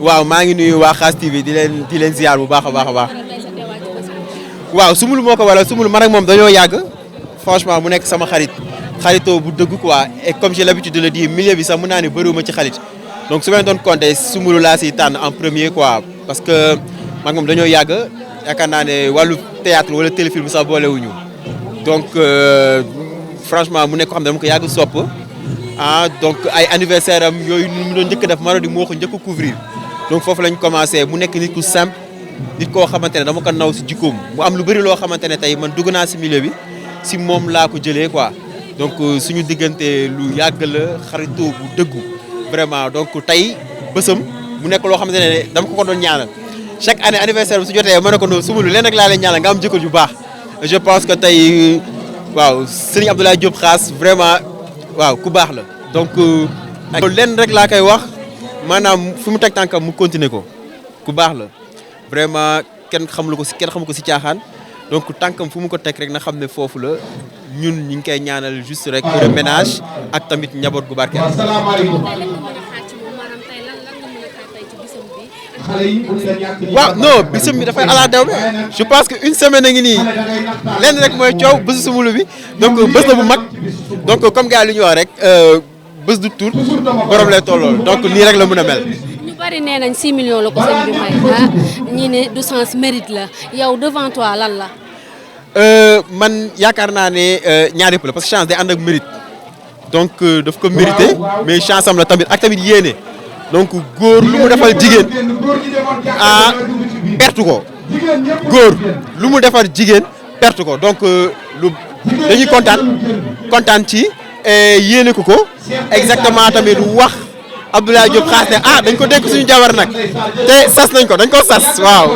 waaw maa ngi nuyu waa Khass TV di leen ziar bu baax a baax. waaw Soumboulou moo ko waral Soumboulou man ak moom dañoo yàgg franchement mu nekk sama xaritoo bu dëgg quoi et comme j'ai l'habitude de le dire milieu bi sax mën naa ne bëriwuma ci xarit donc su ma doon compter Soumboulou laa siy tànn en premier quoi parce que man moom dañoo yàgg yaakaar naa ne wàllu théâtre wala téléfilm sax boolewuñu donc franchement mu nekk ko xam ne dama ko yàgg sopp donc ay anniversaire am yooyu mu doon njëkk def Marodi moo ko njëkk a couvrir donc foofu lañ commencé mu nekk nit ku simple nit koo xamante ne dama ko naw si jikkoom mu am lu bëri loo xamante ne tey man dugg naa si milieu bi si moom laa ko jëlee quoi donc suñu diggante lu yàgg la xaritoo bu dëggu vraiment donc tey bësam mu nekk loo xamante ne dama ko doon ñaanal chaque année anniversaire bi su jotee ma ne ko noonu Soumboulou leen rek laa leen ñaanal nga am jëkkër ju baax je pense que tey waaw Serigne Abdoulaye Diop Khass vraiment waaw ku baax la donc leen rek laa koy wax maanaam fu mu teg tànkam mu continuer ko ku baax la vraiment kenn xamul ko si caaxaan donc tànkam fu mu ko teg rek na xam ne foofu la ñun ñu ngi koy ñaanal juste rek heureux ménage ak tamit njaboot gu barkeel. waaw non bisam bi dafay ala daw je pense que une semaine a ngi nii lenn rek mooy coow bésu Soumboulou bi donc bés la bu mag donc comme gars yi lu ñu wax rek bés du tur borom lay tollool donc nii rek la mën a mel. ñu bari nee nañ 6 millions la ko sëñ bi may ñii ne du sens mérite la yow devant toi lan la. man yaakaar naa ne ñaar yëpp la parce que chance day ànd ak mérite donc daf ko mérité mais chance am la tamit ak tamit yéene donc góor lu mu defal jigéen perte ko góor lu mu defal jigéen perte ko donc lu dañuy kontaan ci yéene ko exactement tamit wax Abdoulaye Diop Khass ne dañ ko dénk suñu jabar nag te sas nañ ko dañ ko sas waaw.